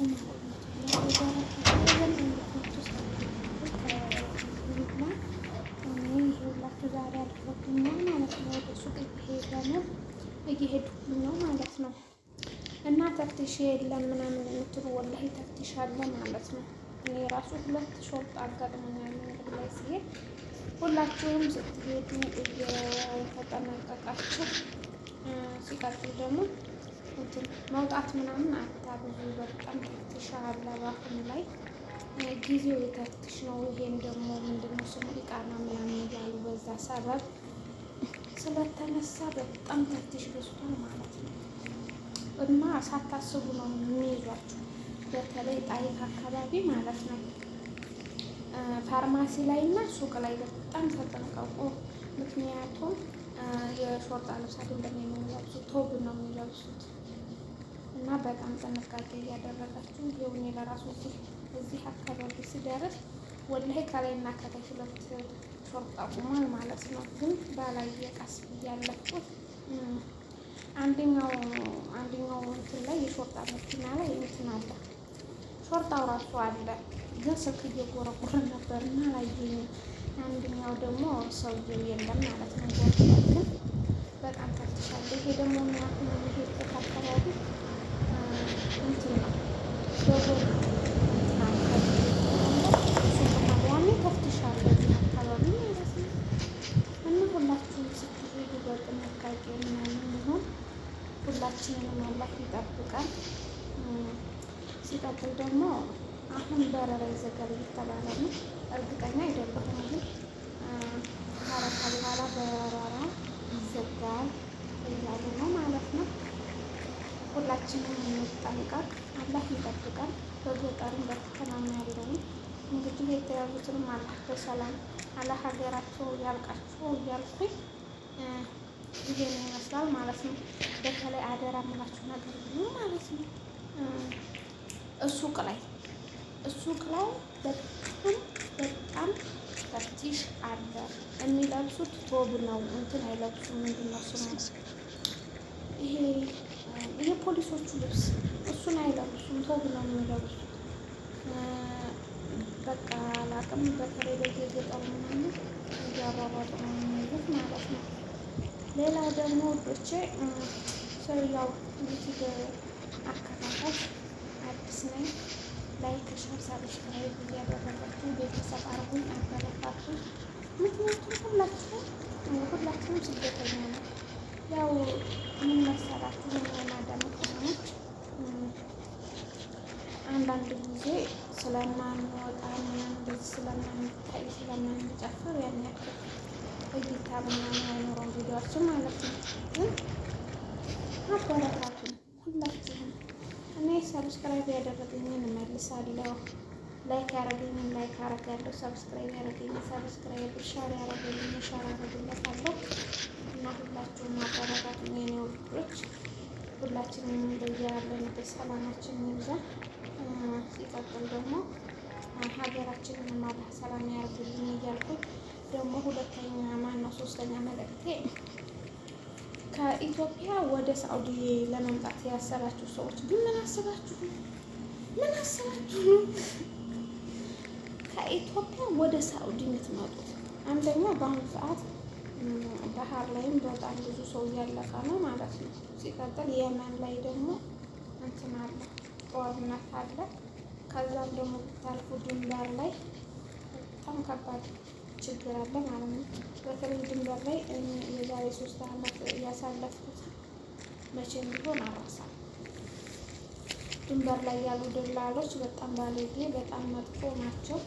አለይኩም ወረህመቱላሂ ወበረካቱህ። እንዴት ናችሁ? ሰላም እኔ ይኸውላችሁ ዛሬ አልፎብኛል ማለት ነው። ወደ ሱቅ እየሄደ ነው እየሄድኩኝ ነው ማለት ነው። እና ተፍትሽ የለም ምናምን የምትሉ ወላሂ ተፍትሽ አለ ማለት ነው። እኔ ራሱ ሁለት ሾርጥ አጋጥሞኛል መንገድ ላይ ሲሄድ። ሁላችሁም ስትሄዱ እየተጠነቀቃችሁ፣ ሲቀጥል ደግሞ እንትን መውጣት ምናምን አታብዙ። በጣም ተፍትሽ አለ በአሁኑ ላይ ጊዜው የተፍትሽ ነው። ይሄም ደግሞ ምንድነው ስሙ ኢቃማ ምናምን እያሉ በዛ ሰበብ ስለተነሳ በጣም ተፍትሽ በዝቷል ማለት ነው። እና ሳታስቡ ነው የሚይዟችሁ። በተለይ ጣይፍ አካባቢ ማለት ነው። ፋርማሲ ላይ እና ሱቅ ላይ በጣም ተጠንቀቁ። ምክንያቱም የ شرطة ልብስ አይደለም የሚለብሱት፣ ثوب ነው የሚለብሱት። እና በጣም ጥንቃቄ እያደረጋችሁ ይኸው እኔ ለራሱ እዚህ አካባቢ ስደርስ ወላሂ ከላይና ከታች ሁለት شرطة ቁሟል ማለት ነው። ግን ባላየ ቀስ ብያለፍኩት። አንደኛው እንትን ላይ የ شرطة መኪና ላይ እንትን አለ፣ شرطة ው ራሱ አለ፣ ግን ስልክ እየጎረጎረ ነበር እና አላየኝም። አንደኛው ደግሞ ሰውየው የለም ማለት ነው። ጎርጓል፣ ግን በጣም ተፍትሻለ። ይሄ ደግሞ የሚያሁን የሚሄድበት አካባቢ እንትን ነው፣ ደጎል እንትን አካባቢ ያኔ ተፍትሻለ እዚህ አካባቢ ማለት ነው። እና ሁላችሁም ስትሄዱ በጥንቃቄ ምናምን ይሁን። ሁላችንንም አላህ ይጠብቃል። ሲቀጥል ደግሞ አሁን በረራ ይዘጋል እየተባለ ነው። እርግጠኛ አይደለሁም፣ ግን ከአረፋ በኋላ በረራ ይዘጋል እያሉ ነው ማለት ነው። ሁላችንም እንጠንቀቅ፣ አላህ ይጠብቃል። በገጠርም በከተማም ያለውን እንግዲህ የተያዙትንም አላህ በሰላም አላህ ሀገራቸው ያብቃቸው እያልኩኝ ይሄን ይመስላል ማለት ነው። በተለይ አደራ የምላችሁ ነገር ነው ማለት ነው። ሱቅ ላይ ሱቅ ላይ በጣም በጣም تفتيش አለ። የሚለብሱት ثوب ነው፣ እንትን አይለብሱም። ምንድን ነው ስሙ? ይሄ የፖሊሶቹ ልብስ እሱን አይለብሱም፣ ثوب ነው የሚለብሱት። በቃ አላቅም። በተለይ በየገጠሩ ምናምን እያሯሯጡ ነው የሚይዙት ማለት ነው። ሌላው ደግሞ ውዶቼ ሰው ዩቲዩብ አከፋፈት አዲስ ነኝ። Like፣ share፣ subscribe እያደረጋችሁ ቤተሰብ አርጉኝ፣ አበረታቱኝ። ምክንያቱም ሁላችሁም ስደተኛ ነው። ያው ምን መሰላችሁ የማዳም ቅመሞች አንዳንድ ጊዜ ስለማንወጣ ምናምን እንደዚህ ስለማንታይ ስለማንጨፍር ያን ያክል እይታ ምናምን አይኖረውም ቪዲዮችን ማለት ነው። ግን አበረታቱን ሁላችሁም። እኔ subscribe ያደረገኝን እመልሳለሁ፣ like ያደረገኝን like አደርጋለሁ፣ subscribe ያደረገኝን subscribe፣ share ያደረገኝን share አደርግለታለሁ። እና ሁላችሁም አበረታቱን የኔ ውዶች። ሁላችንም በያለንበት ሰላማችን ይብዛ። ሲቀጥል ደግሞ ሀገራችንን አላህ ሰላም ያርግልን እያልኩኝ ደግሞ ሁለተኛ ማነው ሶስተኛ መልእክቴ ከኢትዮጵያ ወደ ሳኡዲ ለመምጣት ያሰባችሁ ሰዎች ግን ምን አስባችሁ ነው? ምን አስባችሁ ነው ከኢትዮጵያ ወደ ሳኡዲ የምትመጡት? አንደኛ በአሁኑ ሰዓት ባህር ላይም በጣም ብዙ ሰው እያለቀ ነው ማለት ነው። ሲቀጥል የመን ላይ ደግሞ እንትን አለ፣ ጦርነት አለ። ከዛም ደግሞ ብታልፉ ድንበር ላይ በጣም ከባድ ችግር አለ ማለት ነው። በተለይ ድንበር ላይ የዛሬ 3 ዓመት ያሳለፍኩት መቼም ቢሆን አልረሳም። ድንበር ላይ ያሉ ደላሎች በጣም ባለጌ፣ በጣም መጥፎ ናቸው።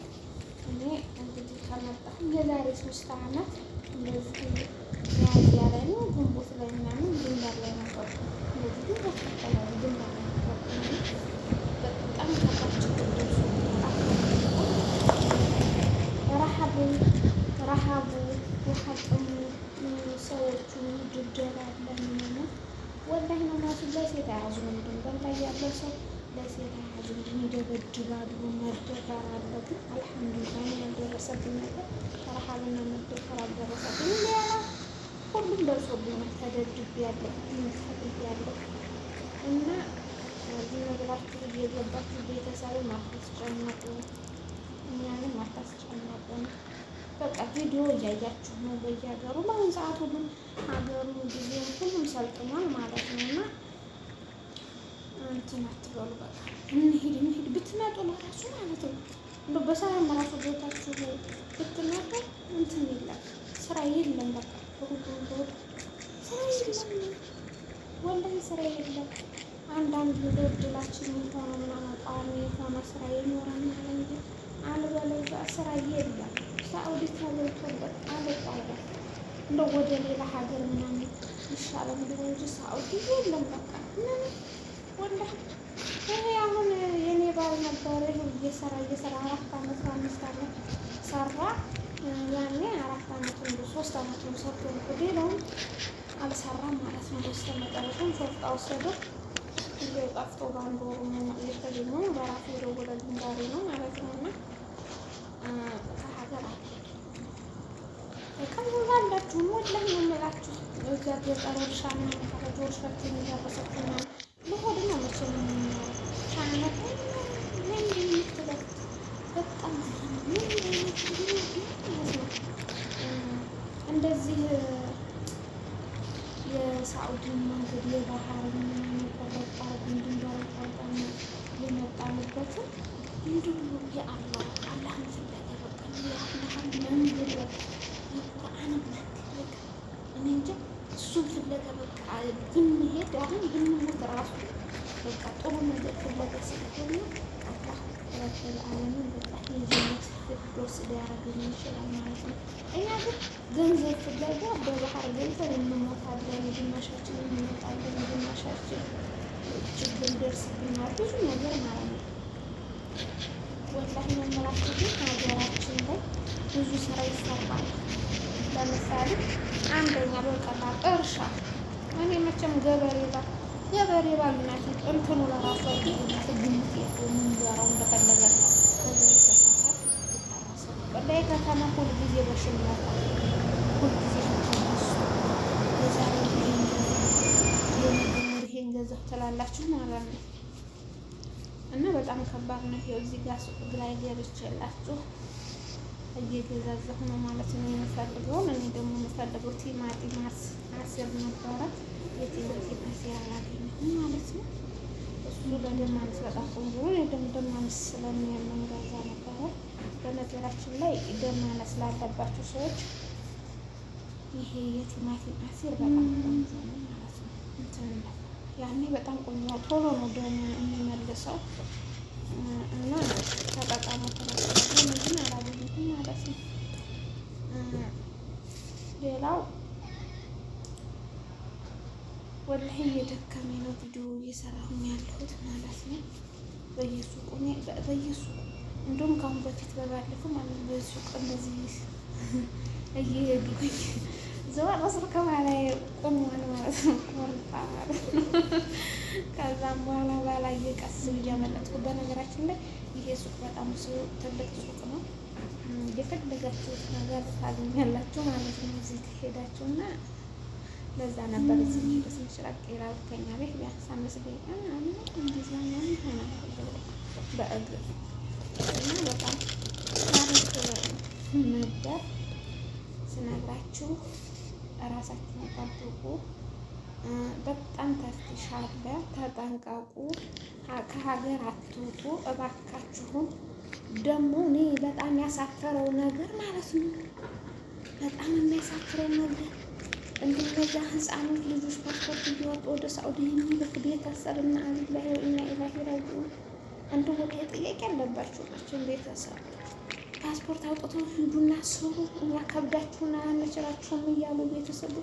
እኔ እንግዲህ ከመጣሁ የዛሬ 3 ዓመት እንደዚህ ሚያዝያ ላይ ነው ግንቦት ላይ ምናምን ድንበር ላይ ነበርኩ። እንደዚህ ግንቦት አካባቢ ድንበር ላይ ነበርኩ። በጣም ከባድ ችግር ደርሶብኛል። ረሃቡ ረሃቡ ውሃ ጥሙ፣ ሰዎቹ ድብደባ አለ ምናምን። ወላሂ ነው ማለት ለሴት አያዝኑም። ድንበር ላይ ያለው ሰው ለሴት አያዝኑም፣ ይደበድባሉ፣ መደፈር አለ። ግን አልሐምዱሊላህ ያልደረሰብኝ ነገር ረሃብና መደፈር አልደረሰብኝ። ሌላ ሁሉም ደርሶብኛል። ተደብድቤያለሁ፣ ተብያለሁ እና ዝም ብላችሁ እየገባችሁ ቤተሰብን አታስጨንቁ፣ እኛንም አታስጨንቁን። በቃ ቪዲዮ እያያችሁ ነው በየሀገሩ። በአሁን ሰዓት ሁሉም ሀገሩ ጊዜው ሁሉም ሰልጥኗል ማለት ነው። እና እንትን አትበሉ፣ በቃ እንሂድ እንሂድ ብትመጡ ለራሱ ማለት ነው እንደው በሰላም ራሱ ገብታችሁ ብትመጡ እንትን የለም፣ ስራ የለም። በቃ በሁሉም ቦታ ስራ የለም፣ ወላሂ ስራ የለም። አንዳንድ እንደው እድላችን የሆነ ምናምን ቋሚ የሆነ ስራ ይኖረናል እንጂ አልበለዚያ ስራ የለም። ሳኡዲ ተበልቶበት አልቋል። እንደው ወደ ሌላ ሀገር ምናምን ይሻላል እንደው እንጂ ሳኡዲ የለም። በቃ ምንም ወላሂ ይሄ አሁን የኔ ባል ነበረ። ይኸው እየሰራ እየሰራ 4 አመት 5 አመት ሰራ። ያኔ 4 አመት እንደ 3 አመት ነው ሰርቶ ሌላውን አልሰራም ማለት ነው። በስተመጨረሻም ሾርጣ ወሰደው። ይኸው ጠፍቶ በአንድ ወሩ የተገኘው በራሱ የደወለልኝ ዛሬ ነው ማለት ነው። እና ከሀገር አትወጡ ቀላላችሁም ወላሂ ነው የምላችሁ። እዛ ገጠር እርሻ ምናምን ካላችሁ እርሻችሁን እያረሳችሁ ምናምን ለሆድ ነው መቼም የምንኖረው። ሻነት ምን የምትለው በጣም ምን አይነት ማለት ነው እንደዚህ የሳዑዲን መንገድ የባህር ምናምን ቆረጥ አድርገን ድንበር ቆርጠን የመጣንበትን እንዲሁ የአላህ አላህን ፍለጋ በቃ የአላህን መንገድ በቃ የቁርአንን መንገድ በቃ እኔ እንጃ እሱን ፍለጋ በቃ ብንሄድ አሁን ብንሞት ራሱ በቃ ጥሩ ነገር ፍለጋ ስለሆነ አላህ ረብል ዓለሚን በቃ የጀነት ፊርዶስ ሊያደርገን ይችላል ማለት ነው። እኛ ግን ገንዘብ ፍለጋ በባህር ገብተን እንሞታለን፣ ግማሻችን እንሞታለን፣ ግማሻችን ችግር ይደርስብናል፣ ብዙ ነገር ማለት ነው። ወላሂ ነው የምላችሁ ግን ሀገራችን ላይ ብዙ ስራ ይሰራል። ለምሳሌ አንደኛ በቀላል እርሻ። እኔ መቼም ገበሬ ባል ገበሬ ባል ናት እንትኑ ለራሱ ግምት የለውም የሚዘራው እንደፈለገ ነው። ከዛ የተሰራ ይታረሰ ወላሂ ከተማ ሁልጊዜ በሽመታ ሁልጊዜ ተነስቶ የዛሬ ይሄን ገዛሁ የነገ ወር ይሄን ገዛሁ ትላላችሁ ማለት ነው። እና በጣም ከባድ ነው። ይኸው እዚህ ጋር ሱቅ ላይ ገብቼላችሁ እየገዛዛሁ ነው ማለት ነው የምፈልገውን። እኔ ደግሞ የምፈልገው ቲማቲም عصير ነበረ። የቲማቲም عصير አላገኘሁም ማለት ነው። እሱ ለደም ማነስ በጣም ቆንጆ ነው። እኔ ደግሞ ደም ማነስ ስለሚያመኝ ገዛ ነበረ። በነገራችን ላይ ደም ማነስ ላለባቸው ሰዎች ይሄ የቲማቲም عصير በጣም ቆንጆ ነው ማለት ነው። እንትን ነው ያኔ በጣም ቆንጆ ነው። ቶሎ ነው ደም የሚመልሰው እና ተጠቀሙት። ግን አላገኘሁም ማለት ነው። ሌላው ወላሂ እየደከመኝ ነው ቪዲዮ እየሰራሁኝ ያለሁት ማለት ነው። በየሱቁ በየሱቁ እንደውም ከአሁን በፊት በባለፈው ማለት ነው በሱቅ እንደዚህ እየሄድኩኝ ዘወር ስር ከኋላ ቆሟል ማለት ነው። ቆርጣ ማለት ነው። ከዛም በኋላ ባላየ ቀስ ብዬ አመለጥኩ። በነገራችን ላይ ይሄ ሱቅ በጣም ትልቅ ሱቅ ነው። የፈለጋችሁት ነገር ታገኛላችሁ ማለት ነው እዚህ ከሄዳችሁ እና ለዛ ነበር እዚህ ትንሽ ራቅ ይላል ከኛ ቤት ቢያንስ 5 ደቂቃ ምናምን እንደዛ ምናምን ይሆናል በእግር እና በጣም አሪፍ ነበር ስነግራችሁ። እራሳችሁን ጠብቁ። በጣም تفتيش አለ፣ ተጠንቀቁ። ከሀገር አትውጡ እባካችሁን። ደግሞ እኔ በጣም ያሳፈረው ነገር ማለት ነው በጣም የሚያሳፍረው ነገር እንደነዛ ህፃኖች ልጆች ፓስፖርት እየወጡ ወደ ሳኡዲ የሚልክ ቤተሰብ إنا لله وإنا إليه راجعون። እንደው ወደ ጥያቄ አለባቸው ናቸው ቤተሰቦች ፓስፖርት አውጥተው ሂዱና ስሩ፣ እኛ ከብዳችሁና አንችላችሁም እያሉ ቤተሰቡ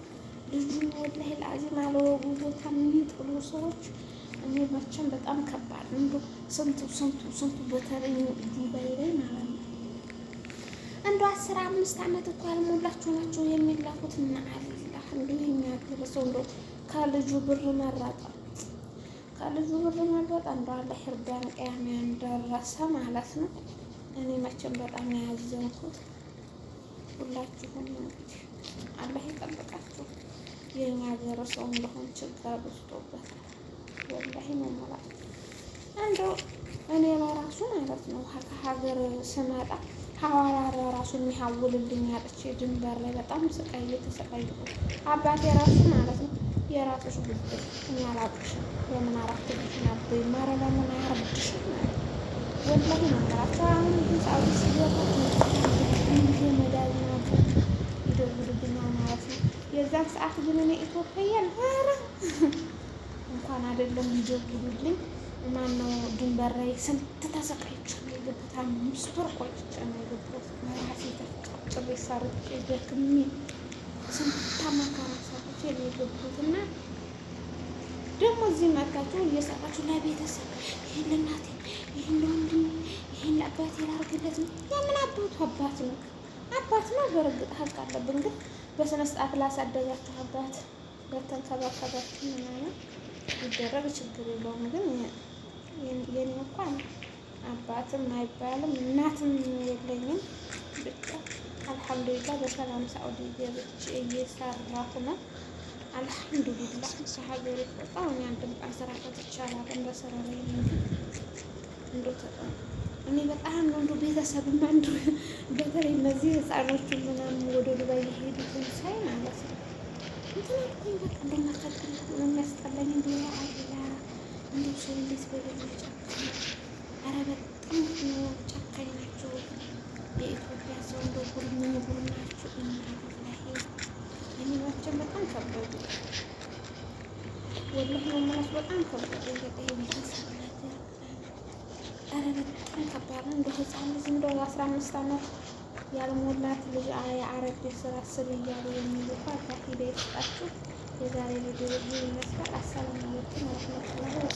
ልጁን والله العظيم አለወጉ ቦታ የሚጥሉ ሰዎች እኔ መቼም በጣም ከባድ ነው። እንደው ስንቱ ስንቱ ስንቱ በተለይ ዱባይ ላይ ማለት ነው እንደው 15 አመት እኮ ያልሞላችሁ ናቸው የሚላኩት። እና አላህ እንደው የሚያገር ሰው እንደው ከልጁ ብር መረጠ፣ ከልጁ ብር መረጠ። እንደው አላህ ይርዳን፣ ቅያሜን ደረሰ ማለት ነው። እኔ መቼም በጣም ነው ያዘንኩት። ሁላችሁም እንግዲህ አላህ ይጠብቃችሁ። የኛ ሀገር ሰው እንደሆን ችግር በዝቶበታል። ወላሂ ነው የምላችሁ። እንደው እኔ ለራሱ ማለት ነው ከሀገር ስመጣ ሐዋላ ለራሱ የሚሀውልልኝ አጥቼ ድንበር ላይ በጣም ስቃይ እየተሰቃየሁ አባቴ ራሱ ማለት ነው የራስሽ ጉዳይ እኔ አላውቅሽም፣ ለምን አራት ልጅ አበይ ማረ ለምን አያርድሽም ማለት ነው። ወላሂ ነው የምላቸው። አሁን ግን ሳውዲ ስገባ ዘመድ አዝማድ ይደውሉብኛል ማለት ነው። የዛን ሰዓት ግን እኔ ኢትዮጵያ እያለሁ ኧረ እንኳን አይደለም ይደውሉልኝ ማነው ድንበር ላይ ስንት ተሰቃይቼ ነው የገባሁት። 5 ወር ቆይቼ ነው የገባሁት። በራሴ ተፍጨርጭሬ ሰርቼ ደክሜ ስንት መከራ ሰርቼ ነው የገባሁት። እና ደግሞ እዚህ መጥታችሁ እየሰራችሁ ለቤተሰብ ይህን ለእናቴ፣ ይህን ለወንድሜ፣ ይህን ለአባቴ ላድርግለት ነው። የምን አባቱ አባት ነው? አባት ነው። በእርግጥ ሀቅ አለብን፣ ግን በስነ ስርዓት ላሳደጋችሁ አባት ለተንከባከባችሁ ምናምን ይደረግ ችግር የለውም። ግን የኔ እንኳን አባትም አይባልም እናትም የለኝም። ብቻ አልሐምዱሊላህ በሰላም ሳኡዲ ገብቼ እየሰራሁ ነው። አልሐምዱሊላህ ከሀገሬ ከወጣሁ እኔ አንድም ቀን ስራ ፈትቼ አላውቅም። በስራ ላይ ነኝ። ግን እንደው ተጠንቀቁ። እኔ በጣም ነው እንደው ቤተሰብማ እንደው በተለይ እነዚህ ህፃኖቹ ምናምን ወደ ዱባይ የሄዱትን ሳይ ማለት ነው እንትን አልኩኝ። በቃ እንደው መፈጠር ነው የሚያስጠላኝ። እንደው ያ አላህ እንደው ሰው እንዴት በልጁ ይጨክናል? ኧረ በጣም ነው ጨካኝ ናቸው። የኢትዮጵያ ሰው እንደው ጉድ ምን ጉድ ናቸው። ኢና ሊላሂ እኔ መቼም በጣም ከበዱ። ወላሂ ነው የምላችሁ በጣም ከበዱ። በቃ የቤተሰብ ነገር ኧረ በጣም ከባድ ነው። እንደው ህፃን ልጅ እንደው 15 ዓመት ያልሞላት ልጅ የአረብ ቤት ስራ ስር እያሉ የሚልኩ አላህ ሂዳያ ይስጣችሁ። የዛሬ ቪዲዮ ይህን ይመስላል። አሰላሙ አለይኩም ወረህመቱላሂ።